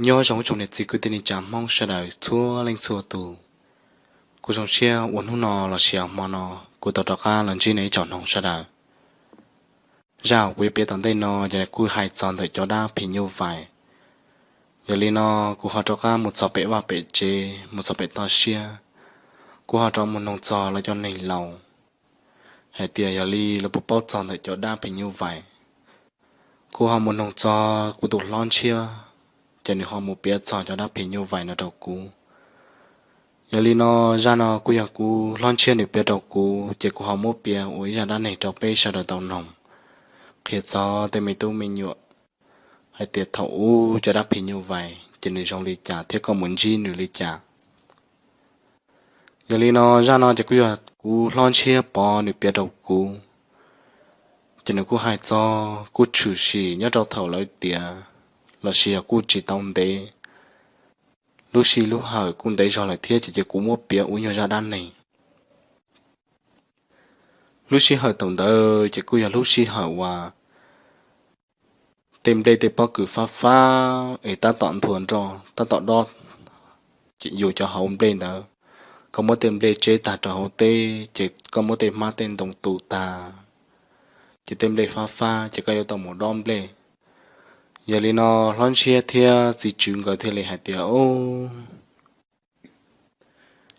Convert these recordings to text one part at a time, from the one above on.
Nyob zoo ib tsoom niam txiv kwv tij neej tsa Hmoob sawv daws txhua leej txhua tus. Kuv zoo siab uas hnub no los sis hmo no kuv tau rov qab los ntsib nej ib tsoom noog sawv daws. Zaj uas kuv yuav piav tom ntej no ces kuj hais txog ntawm cov dab phim nyuj vais. Yog li no, kuv ho rov qab mus txog pem vaj pem tsev, mus txog pem toj siab, kuv ho rov mus noog txog lawv cov neeg laus hais tias yog li lawv puas paub txog ntawm cov dab phim nyuj vais. Kuv ho mus noog txog kuv tus hlob Ntshiab, ces nws ho mus piav txog cov dab phim nyuj vais no rau kuv. Yog li no, zaj no kuj yog kuv hlob Ntshiab nws piav rau kuv, ces kuv ho muab piav ua ib zaj dab neeg rau peb sawv daws tau noog, qhia txog tej me tub me nyuam hais tias thaum ub cov dab phim nyuj vais ces nws zoo li cas thiab koj mus ntsib nws li cas. Yog li no, zaj no ces kuj yog kuv hlob Ntshiab Pov nws piav rau kuv, ces nws kuj hais txog kuj tshwm sim nyob rau thaum lawv tiav los sis yog kuj tsis tau ntev, lub sij lub hawm kuj ntev zog lawm thiab, ces kuv muab piav ua nyuag zaj dab neeg. Lub sij hawm thaum ntawd ces kuj yog lub sij hawm uas tej nplej tej pob kws fab fab es tab tom nthua nroj tab tom dob yus cov hauv nplej ntawd. Koj muab tej nplej tseb tag rau hauv teb ces koj muab tej hmab tej ntoo tu tag, ces tej nplej fab fab ces koj yuav tau mus dob nplej. Yog li no, hlob Ntshiab thiab txiv tswv nkawd thiaj li hais tias, Ub,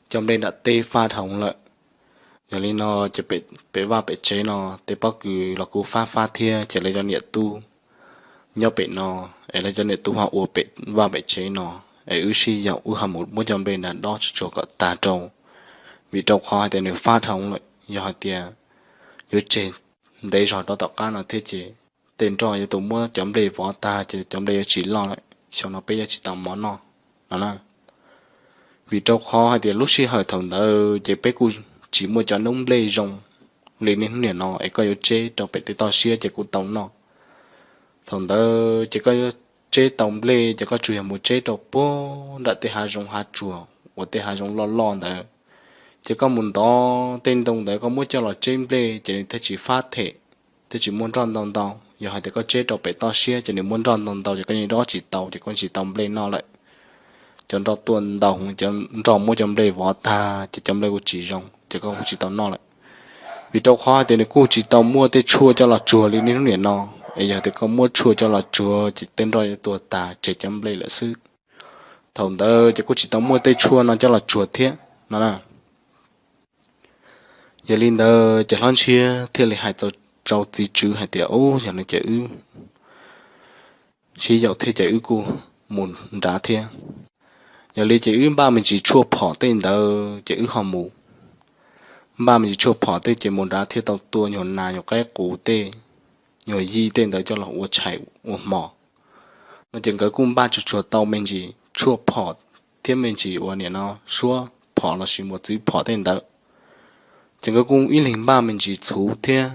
cov nplej nram teb fab dhoov lawm. Yog li no, ces pem vaj pem tsev no tej pob kws los kuj fab fab thiab, ces lawv cov niam tub nyob pem no, es lawv cov niam tub ho ua pem vaj pem tsev no, es wb sib yaum wb ho mus muab cov nplej nrad dob tsuag tsuag kom tag rau, vim rau qhov hais tias nws fab dhoov lawm. Yog hais tias yuav tseg ntev zog rau tom qab no thiab ces tej nroj yuav tau muab cov nplej vov tag ces cov nplej yuav tsis loj lawm, xyoo no peb yuav tsis tau mov noj no na. Vim rau qhov hais tias lub sij hawm thaum ntawd ces peb kuj tsis muaj cov noob nplej zoo li niaj hnub niam no es koj yuav tseb rau pem tej toj siab ces kuj tau noj. Thaum ntawd ces koj yuav tseb tau nplej ces koj tsuas yog mus tseb rau puag nram tej hav zoov hav tsuag uas tej hav zoov loj loj ntawd, ces koj mus ntov tej ntoo ntawd koj muab coj los tseb nplej ces nws thiaj tsis fab them, thiaj tsis muaj nroj ntau ntau. Yog hais tias koj tseb rau pem toj siab ces nws muaj nroj ntau ntau ces koj yeej dob tsis tau ces koj tsis tau nplej noj lawm. Cov nroj tuaj ntau, cov nroj muab cov nplej vov tag ces cov nplej kuj tsis zoo ces koj kuj tsis tau noj lawm. Vim rau qhov hais tias nws kuj tsis tau muaj tej tshuaj coj los tsuag li niaj hnub niam no, es yog tias koj muab tshuaj coj los tsuag ces tej nroj yuav tuag tag tseg cov nplej lawm xwb. Thaum ntawd ces kuj tsis tau muaj tej tshuaj no coj los tsuag thiab no na. Yog li ntawd ces hlob Ntshiab thiaj li hais rau txiv tswv hais tias, Ub, yog no ces wb sib yaum thiab ces wb kuj mus nrad thiab. Yog li ces wb npaj me ntsis tshuaj phom tej ntawd ces wb ho mus. Npaj me ntsis tshuaj phom tej ces mus nrad thiaj tau tua nyuag nas nyuag qaib qus tej, nyuag yij tej ntawd coj los ua tshais ua hmo no ces nkawd kuj npaj tsuag tsuag tau me ntsis tshuaj phom thiab me ntsis uas niam no suab phom los sis muas txwv phom tej ntawd. Ces nkawd kuj ib leeg npaj me ntsis txhuv thiab,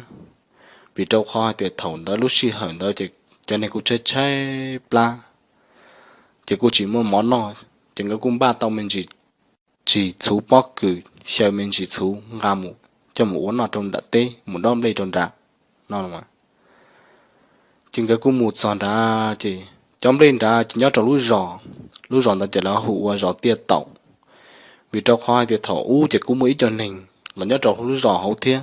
vim rau qhov hais tias thaum ntawd lub sij hawm ntawd ces cov neeg kuj tshaib tshaib plab, ces kuj tsis muaj mov noj, ces nkawd kuj npaj tau me ntsis txhuv pob kws, xyaw me ntsis txhuv nqa mus coj mus ua noj rau nram teb mus dob nplej rau nrad no. Ces nkawd kuj mus txog nrad ces cov nplej nrad ces nyob rau lub zos, lub zos ntawd ces lawv hu ua zos Tiaj Taum. Vim rau qhov hais tias thaum ub ces kuj muaj ib co neeg los nyob rau lub zos hauv thiab.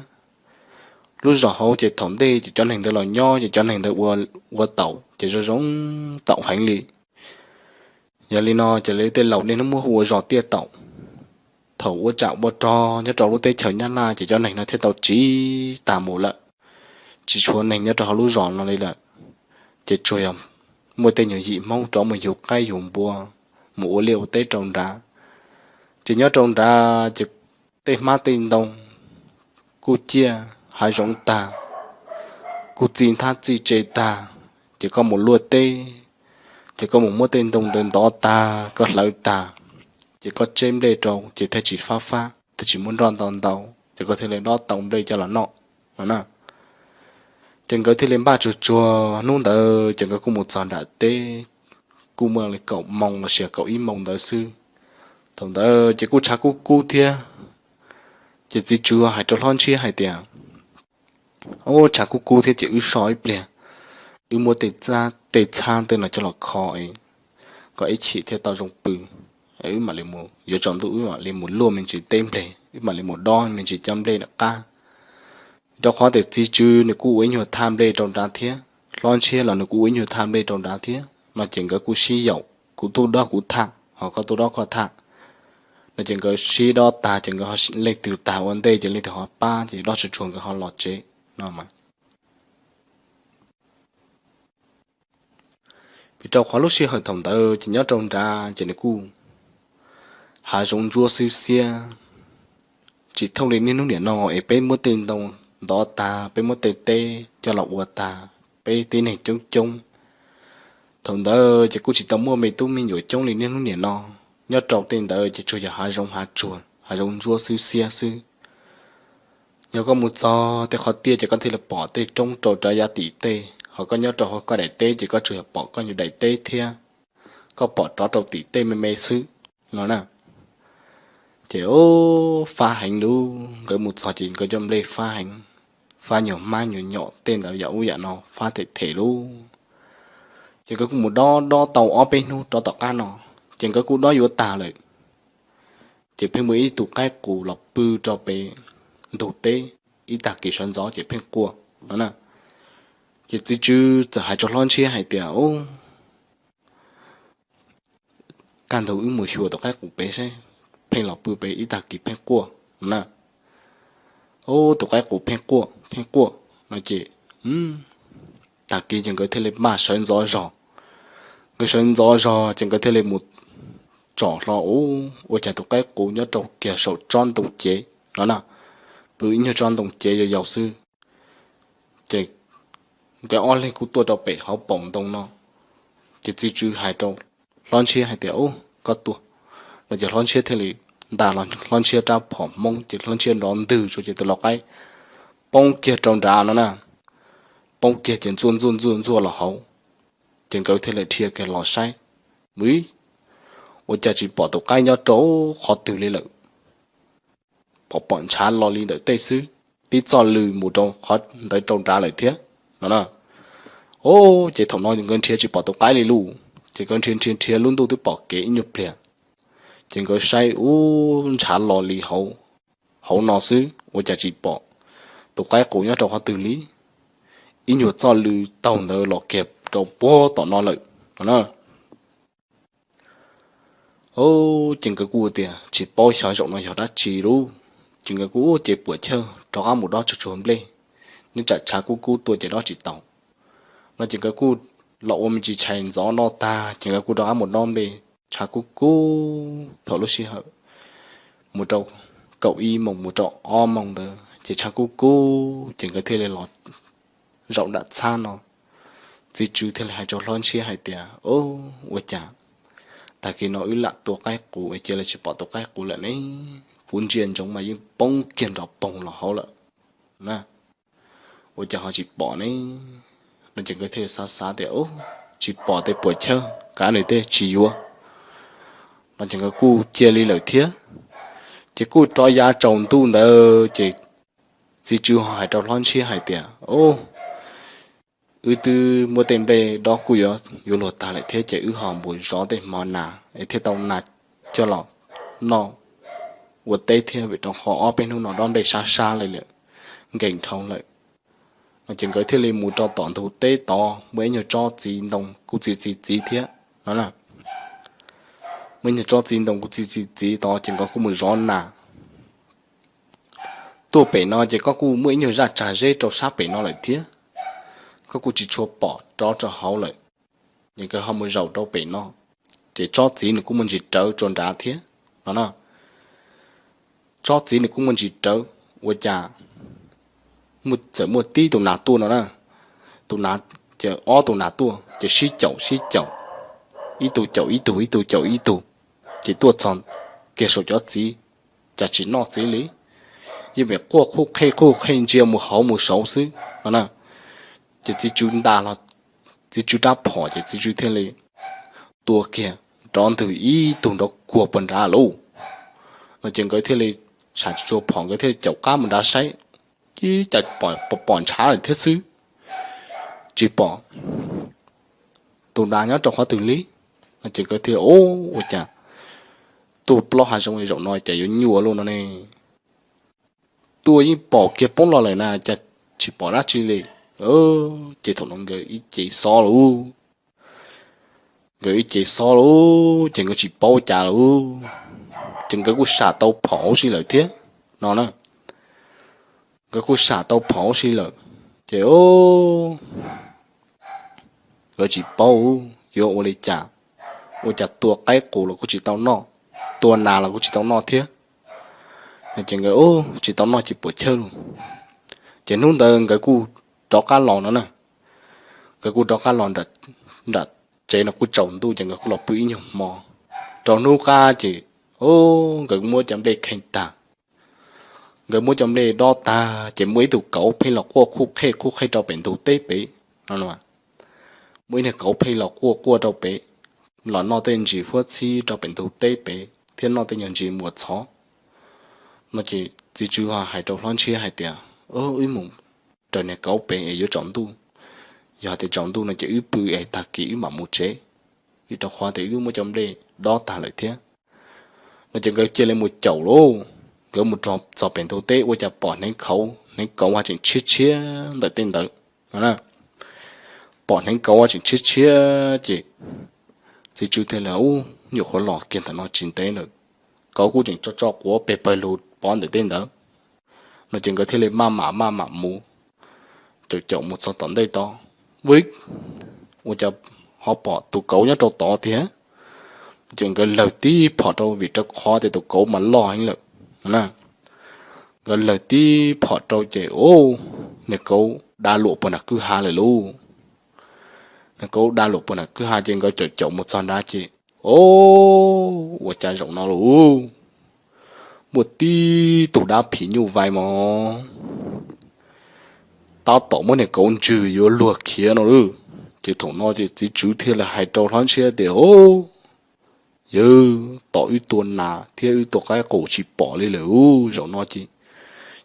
Lub zos hauv ces thaum ntej ces cov neeg ntawd los nyob ces cov neeg ntawd ua, ua taum ces zoo zoo taum heev li. Yog li no ces lawv tej laus niaj hnub muab hu ua zos Tiaj Taum. Thaum ua tsam ua rog nyob rau lub teb chaws Nyab Laj ces cov neeg no thiaj tau tsiv tag mus lawm, tsis tshuav neeg nyob rau hauv lub zos no li lawm. Ces tsuas yog muaj tej nyuag yim Hmoob rov mus yug qaib yug npua, mus ua liaj ua teb rau nrad. Ces nyob rau nrad ces tej hmab tej ntoo kuj ciaj hav zoov tag, kuj txi nthab txi tse tag, ces koj mus luaj teb, ces koj mus muab tej ntoo ntawd ntov tag koj hlawv tag, ces koj tseb nplej rau ces thiaj tsis fab fab thiaj tsis muaj nroj ntau ntau, ces koj thiaj li dob tau nplej coj los noj no na. Ces nkawd thiaj li npaj tsuag tsuag hnub ntawd ces nkawd kuj mus txog nram teb, kuj muaj li kaum moos los sis kaum ib moos ntawd xwb. Thaum ntawd ces kuj tshav kub kub thiab, ces txiv tswv hais rau hlob Ntshiab hais tias, Ub, tshav kub kub thiab ces wb so ib pliag, wb muab tej txhab tej no coj los kho es kom ib chim thiaj tau zoo pw. Wb mam li mus, yuav tsaus ntuj wb mam li mus luaj me ntsis teb nplej, wb mam li mus dob me ntsis cov nplej nram qab. Rau qhov tias txiv tswv nws kuj ua ib nyuag thaj nplej rau nrad thiab, hlob ntshiab los nws kuj ua ib nyuag thaj nplej rau nrad thiab no ces nkawd kuj sib yaum, kuv tuaj dob kuv thaj ho koj tuaj dob koj thaj no ces nkawd sib dob tag ces nkawd leej twg tag ua ntej ces leej twg ho pab ces dob tsuag tsuag nkawd ho los tsev no. Vim rau qhov lub sij hawm thaum ntawd ces nyob rau nrad ces nws kuj hav zoov ntsuab xwb xiab, tsis thooj li niaj hnub niam no es peb muab tej ntoo ntov tag peb muab tej teb coj los ua tag peb tib neeg coob coob. Thaum ntawd ces kuj tsis tau muaj me tub me nyuam coob li niaj hnub niam no, nyob rau tej ntawd ces tsuas yog hav zoov hav tsuag hav zoov ntsuab xwb xiab xwb. Yog koj mus txog tej qhov tiaj ces koj thiaj li pom tej roob rau rov yav tim tej, ho koj nyob rau hauv koj daim teb ces koj tsuas yog pom koj nyuag daim teb thiab, koj pom rov rau tim tej me me xwb no na. Ces fab heev lub, nkawd mus txog ces nkawd cov nplej fab heev, fab nyuag hmab nyuag nyom tej ntawd yam ub yam no fab them them lub. Ces nkawd kuj mus dob dob tau ob peb hnub rov tom qab no, ces nkawd kuj dob yuav tag lawm. Ces pheej muaj ib tug qaib qus los pw rau pem ntug teb, ib tag kis sawv ntxov ces pheej quaj no na. Ces txiv tswv txawm hais rau hlob ntshiab hais tias, Kaj ntug wb mus xyuas tus qaib qus pem saib, pheej los pw pem ib tag kis pheej quaj no na. Ub, tus qaib qus pheej quaj pheej quaj no ces tag kis ces nkawd thiaj li maj sawv ntxov zog. Nkawd sawv ntxov zog ces nkawd thiaj li mus tsom hlo, ub, ua cas tus qaib qus nyob rau kiag saum tsob ntoo cev no na, pw ib nyuag tsob ntoo cev yau yau xwb. Ces nkawd ob leeg kuj tuaj rau pem hauv paus ntoo no, ces txiv tswv hais rau hlob ntshiab hais tias, Ub, koj tuaj no ces hlob ntshiab thiaj li nta los hlob ntshiab rab phom hmoob ces hlob ntshiab nrov ntwg rau ces tus lau qaib poob kiag rau nrad no na, poob kiag ces ntxuaj ntxuaj ntxuaj ntxuaj los hauv. Ces nkawd thiaj li dhia kiag los saib, ub, ua cas tsis pom tus qaib nyob rau qhov twg li lawm. Pom pom ntshav los li ntawm tej xwb, tib txoj lw mus rau qhov ntawd rau nrad lawm thiab no na. Ub, ces thaum no nkawd nrhiav tsis pom tus qaib li lauj, ces nkawd nrhiav nrhiav nrhiav lub ntuj twb pom kev ib nyuag pliag, ces nkawd saib ub ntshav los li hauv no xwb ua cas tsis pom tus qaib qus nyob rau qhov twg li. Ib nyuag txoj lw taug ntawd los kiag rau puag tom no lawm no na. Ces nkawd kuj tias tsis paub xyov zaum no yog dab tsi lauj, ces nkawd kuj ua ces puam chawj rov qab mus dob tsuag tsuag nplej, nyob tsam tshav kub kub tuaj ces dob tsis tau no ces nkawd kuj los ua me ntsis tshais ntxov noj tag ces nkawd kuj rov qab mus dob nplej tshav kub kub thaum lub sij hawm mus rau kaum ib moos mus rau ob moos ntawd ces tshav kub kub ces nkawd thiaj li los zaum nram txhab no. Txiv tswv thiaj li hais rau hlob ntshiab hais tias, Ub, ua cas tag kis no wb lam tua qaib qus es cia li tsis pom tus qaib qus lawm ne? Kuv ntsia ntsoov mas yeej poob kiag nrov poog los hauv lawm na, ua cas ho tsis pom ne? No ces nkawd thiaj li xav xav tias, Ub, tsis pom tej puam chawj kav nws tej tsis yuav no ces nkawd kuj cia li lawm thiab. Ces kuj rov yav tsaus ntuj ntawd ces txiv tswv ho hais rau hlob ntshiab hais tias, Ub, wb twb muab tej nplej dob kuj yuav yuav luag tag lawm thiab ces wb ho mus zov tej hmo nas es thiaj tau nas coj los noj ua teb thiab vim rau qhov ob peb hnub no dob nplej sab sab li lawm, nkees dhau lawm no ces nkawd thiaj li mus rau tom ntug teb tod muaj ib nyuag tsob txiv ntoo kuj txi txi txiv thiab no na. Muaj ib nyuag tsob txiv ntoo kuj txi txi txiv tod ces nkawd kuj mus zov nas. Tuaj pem no ces koj kuj muaj ib nyuag zaj tsag zeb rau sab pem no lawm thiab, koj kuj tsis tshua pom rov rau hauv lawm. Ces nkawd ho mus zaum rau pem no, ces tsob txiv nws kuj muaj ntsis rawv rau nrad thiab no na. Tsob txiv nws kuj muaj ntsis rawv, ua cas txawm muaj tib tus nas tuaj no na. Tus nas, ces ob tus nas tuaj ces sib caum sib caum, ib tug caum ib tug ib tug caum ib tug, ces tuaj txog kiag saum cov txiv, cas tsis noj txiv li, yeej vim quaj qhuj qhej qhuj qhej ntsia mus hauv mus saud xwb no na. Ces txiv tswv nta los, txiv tswv rab phom ces txiv tswv thiaj li tua kiag nrov ntwg ib tug nrov kuag puag nrad lauj. No ces nkawd thiaj li sam tsis tshua phom nkawd thiaj li caum qab mus nrad saib, ib cas pom ntshav lawm thiab xwb, tsis pom tus nas nyob rau qhov twg li. Ces nkawd thiaj, Ua cas tuaj plaub hav zoov zaum no cas yuav nyuaj luaj no ne? Tuaj yeej pom kiag poob los lawm na, cas tsis pom dab tsi li? Ces thaum no nkawd ib ce xob lauj, nkawd ib ce xob lauj, ces nkawd tsis paub cas lauj. Ces nkawd kuj sam tau phom huv si lawm thiab no na. Nkawd kuj sam tau phom huv si lawm, ces nkawd tsis paub yuav ua li cas, ua cas tua qaib qus los kuj tsis tau noj, tua nas los kuj tsis tau noj thiab. Ces nkawd tsis tau noj ces puas chawj lauj. Ces hnub ntawd nkawd kuj rov qab los no na. Nkawd kuj rov qab los nram tsev no kuj tsaus ntuj ces nkawd kuj los pw ib nyuag hmo. Rau hnub qab ces nkawd muab cov nplej kheej tag, nkawd muab cov nplej dob tag ces muaj ib tug kauv pheej los quaj qhuj qhej qhuj qhej rau pem ntug teb pem no. Muaj ib niag kauv pheej los quaj quaj rau pem, los noj tej ntsis huab txhib rau pem ntug teb pem thiab noj tej nyuag ntsis muas txhov no. Ces txiv tswv hais rau hlob ntshiab hais tias, Wb mus raws niag kauv pem es yuav tsaus ntuj. Yog tias tsaus ntuj no ces wb pw es tag kis wb mam mus tsev, vim rau qhov tias wb muab cov nplej dob tag lawm thiab no. Ces nkawd cia li mus caum lauj. Nkawd mus txog pem ntug teb ua cas pom hneev kauv, hneev kauv tseem tshiab tshiab ntawm tej ntawd no. Pom hneev kauv tseem tshiab tshiab ces txiv tswv thiaj li, Ub, nyuam qhuav los kiag ntawm no tsis ntev lawm, kauv kuj tseem tso tso quav pes pawg lug pov ntawm tej ntawd no. Ces nkawd thiaj li maj mam maj mam mus caum caum mus txog tom ntej tod, ua cas ho pom tus kauv nyob rau tod tiag. Ces nkawd lawg tib phom rau vim rau qhov tias tus kauv mas loj heev lawm na. Nkawd lawg tib phom rau ces, Ub, niag kauv da luam puag nram kwj ha lawm lauj. Niag kauv da luam puag nram kwj ha ces nkawd caum caum mus txog nrad ces, Ub, ua cas zaum no lauj, muaj tib tug dab phim nyuj vais mos tab tom muab niag kauv ntswg yuav luag khiav no lauj. Ces thaum no ces txiv tswv thiaj li hais rau hlob ntshiab tias, Yawg, tom wb tua nas thiab wb tua qaib qus tsis pom li lawm, zaum no ces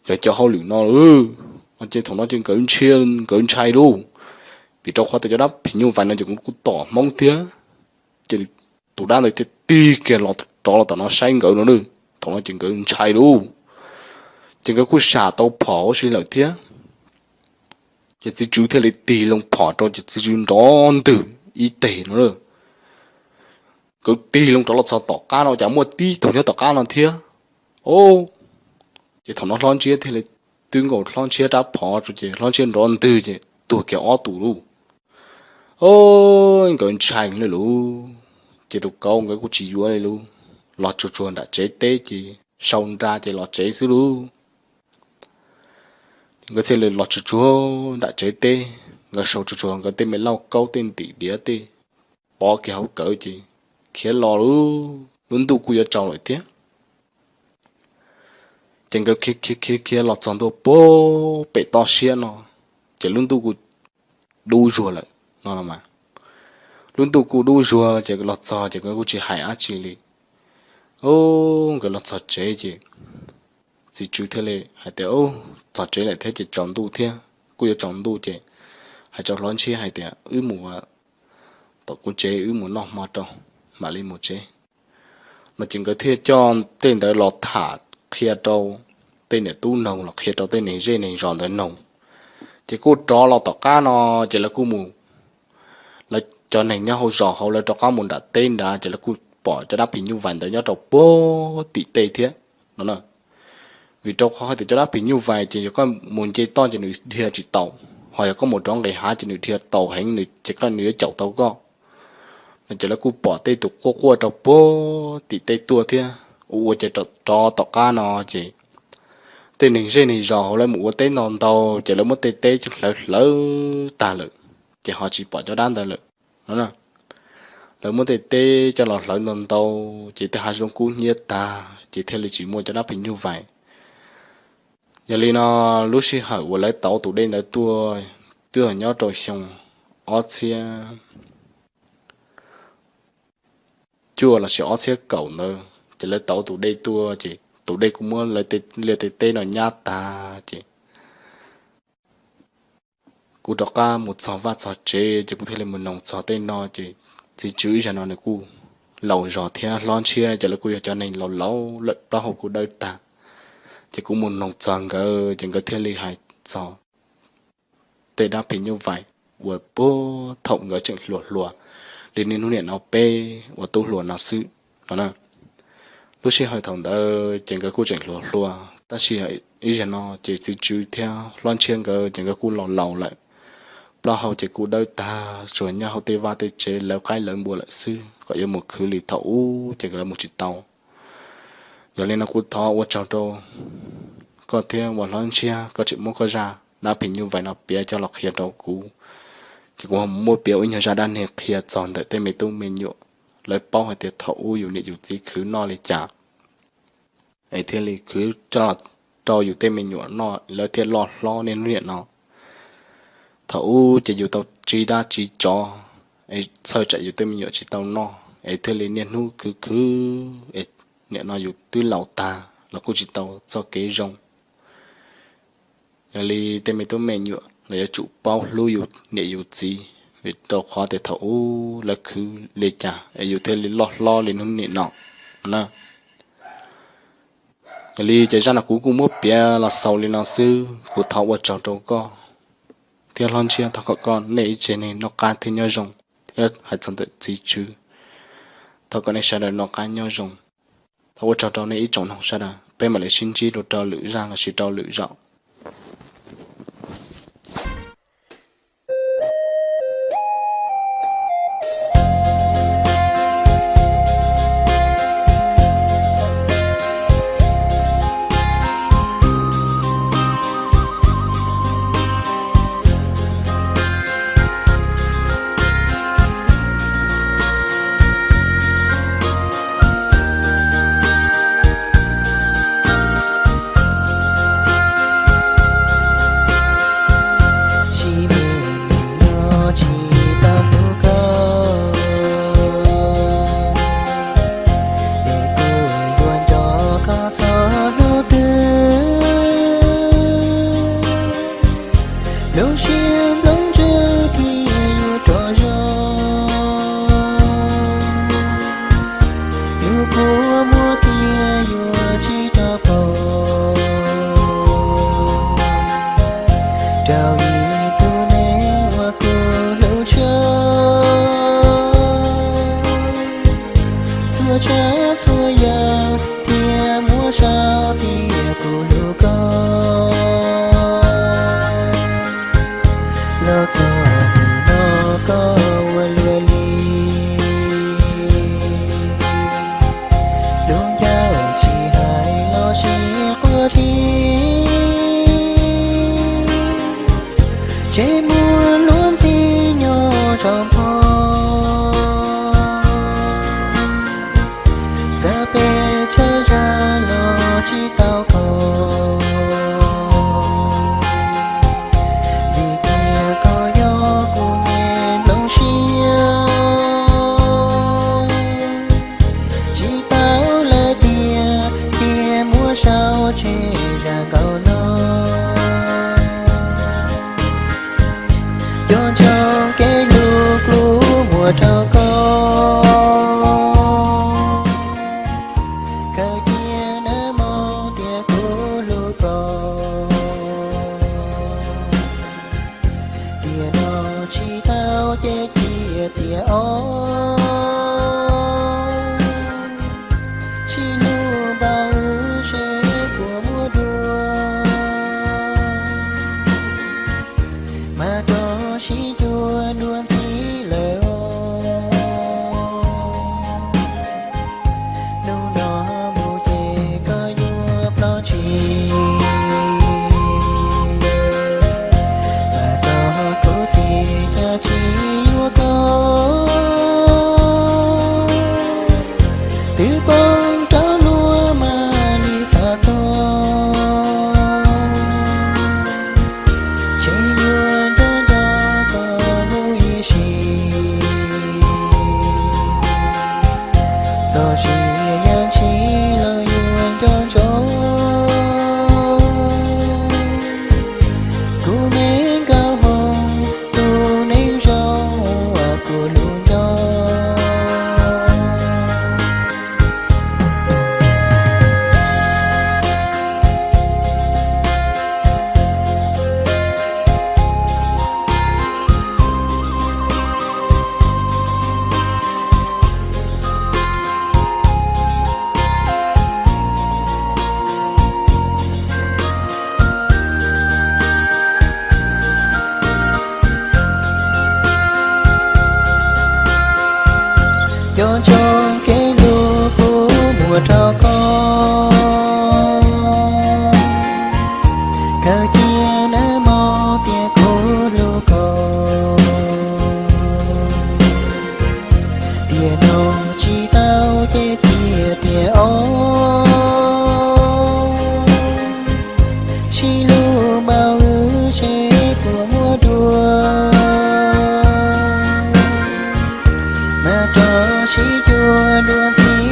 yog cov hauj lwm no lauj. Ces thaum no ces nkawd ntshai, nkawd ntshai lauj, vim rau qhov tias cov dab phim nyuj vais no ces kuj tom hmoob thiab. Ces tus dab ntawd thiaj tig kiag los rov los tom no saib nkawd no lauj. Thaum no ces nkawd ntshai lauj, ces nkawd kuj sam tau phom huv si lawm thiab. Ces txiv tswv thiaj li tig loo phom rau ces txiv tswv nrov ntwg ib teg no lauj. Nkawd tig loo rov los txog tom qab no cas muaj tib tug nyob tom qab no thiab. Ces thaum no hlob ntshiab thiaj li twb nkaus hlob ntshiab rab phom rau ces hlob ntshiab nrov ntwg ces tuag kiag ob tus lauj. Nkawd ntshai li lauj, ces tus kauv nkawd kuj tsis yuav li lauj, los tsuag tsuag nram tsev teb ces sau nra ces los tsev xwb lauj. Nkawd thiaj li los tsuag tsuag nram tsev teb, nkawd sau tsuag tsuag nkawd tej me lauj kaub tej ntim diav tej pov kiag hauv kawm ces khiav los lauj, lub ntuj kuj yuav tsaus lawm thiab. Ces nkawd khiav khiav khiav los txog ntua puag pem toj siab no, ces lub ntuj kuj dub zuag lawm no. Lub ntuj kuj dub zuag ces los txog ces nkawd kuj tsis hais dab tsi li. Nkawd los txog tsev ces txiv tswv thiaj li hais tias, Txog tsev lawm thiab ces tsaus ntuj thiab, kuj yuav tsaus ntuj ces hais rau hlob ntshiab hais tias, Wb mus tom kuv tsev wb mus noj hmo rau, mam li mus tsev no. Ces nkawd thiaj coj tej ntawd los tham qhia rau tej niam tub noog los qhia rau tej neeg zej neeg zos ntawd noog. Ces kuj rov los tom qab no, ces lawv kuj mus, lawv cov neeg nyob hauv zos hauv lawv rov qab mus nram teb nrad ces lawv kuj pom cov dab phim nyuj vais ntawd nyob rau puag tim tej thiab no. Vim rau qhov hais tias cov dab phim nyuj vais ces yog koj mus nce toj ces nws dhia tsis tau, ho yog koj mus rov nqis hav ces nws dhia tau heev ces koj nws yuav caum tau koj no. Ces lawv kuj pom tej tus quaj quaj rau puag tim tej tuaj thiab. Ua ua ces rov tom qab no ces tej neeg zej neeg zos hauv lawv mus ua teb ntau ntau ces lawv muab tej teb hlawv hlawv tag lawm, ces ho tsis pom cov dab ntawd lawm no. Lawv muab tej teb coj los hlawv ntau ntau ces tej hav zoov kub hnyiab tag ces thiaj li tsis muaj cov dab phim nyuj vais. Yog li no, lub sij hawm uas lawv tauv tus dej ntawd tuaj, twb nyob rau xyoo ob txhiab cuaj los sis ob txhiab kaum ntawd ces lawv tauv tus dej tuaj ces tus dej kuj muab lawv tej liaj tej teb no nyab tag ces kuv rov qab mus txog vaj txog tsev ces kuv thiaj li mus noog txog tej no ces txiv tswv ib zaug no nws kuj laus zog thiab hlob ntshiab ces lawv kuj yog cov neeg laus laus lawm, plaub hau kuj dawb tag. Ces kuv mus noog txog nkawd ces nkawd thiaj li hais txog tej dab phim nyuj vais uas puag thaum nkawd tseem hluas hluas li niaj hnub niam no peb ua tub hluas no xwb no na. Lub sij hawm thaum ntawd ces nkawd kuj tseem hluas hluas, tab sis ib zaug no ces txiv tswv thiab hlob ntshiab nkawd ces nkawd kuj laus laus lawm, plaub hau ces kuj dawb tag, tsuas nyob hauv tej vaj tej tsev lawv qaib lawv npua lawm xwb, kom yuav mus khwv li thaum ub ces nkawd mus tsis tau. Yog li no kuv thov ua tsaug rau koj thiab uas hlob ntshiab koj tseem muab koj zaj dab phim nyuj vais no piav coj los qhia rau kuv, ces kuv ho muab piav ua ib nyuag zaj dab neeg qhia txog ntawm tej me tub me nyuam, lawv paub hais tias thaum ub yus niam yus txiv khwv noj li cas, es thiaj li khwv coj los rau yus tej me nyuam noj lawv thiaj loj hlob niaj hnub niam no. Thaum ub ces yus tau tsiv dab tsiv tsov, es txhawj tsam yus tej me nyuam tsis tau noj es thiaj li niaj hnub khwv khwv, es niam no yus twb laus tag los kuj tsis tau txoj kev zoo. Yog li tej me tub me nyuam los yuav tsum paub hlub yus niam yus txiv, vim rau qhov tias thaum ub lawv khwv li cas es yus thiaj li loj hlob li hnub niam no na. Yog li ces zaj no kuv kuj muab piav los xaus li no xwb, kuv thov ua tsaug rau koj thiab hlob ntshiab, thov kom koj nej ib tsev neeg noj qab thiab nyob zoo, thiab hais txog ntawm txiv tswv, thov kom nej sawv daws noj qab nyob zoo. Thov ua tsaug rau nej ib tsoom noog sawv daws, peb mam li sib ntsib dua rau lwm zaj lossis rau lwm zaus. Sib me neeg no tsis tau hlub koj, es kuv yuav nco koj txog hnub twg. Lub siab nplooj ntswg thiaj yuav rov zoo, yus kua muag thiaj yuav tsis rov pom. Rau ib tug neeg uas kuv hlub tshaj, txhua tsav txhua yam thiaj muab sau tias kuv hlub koj. Los txog hnub no koj ua luaj li, lub ncauj tsis hais los sis quaj dhi, tsev muag luag ntxhi nyob tsaus npho. Xav pes tsawg zaj los tsis tau koj, vim tias koj yog kuv me nplooj siab. Tsis tau lawm tiag, thiaj muab sau tseg zaj nkauj no. Cov ntsoov kev hlub kuv muab rau koj, kawm cia nag hmo tias kuv hlub koj. Tiam no tsis tau ces cia tiam ob, sib hlub npaum wb seb puas muaj dua, mas rov sib cuag dua ntxiv lawm os. Hnub no mus ces koj yuav ploj tsis, mas rov khuv xim cas tsis yuav koj, twb poob rau luag mas li xav txog. Tseem yuav nco nco koj lub ib sim, txoj sia yam ntshis los yuav nco ntsoov. Kuv me nkauj hmoob, tus neeg zoo uas kuv hlub nco. Cov ntsoov kev hlub kuv muab rau koj, khaws cia nawb mog tias kuv hlub koj. Tiam no tsis tau ces cia tias os, sib hlub npaum wb seb puas muaj dua. Mas rov sib cuag dua ntxiv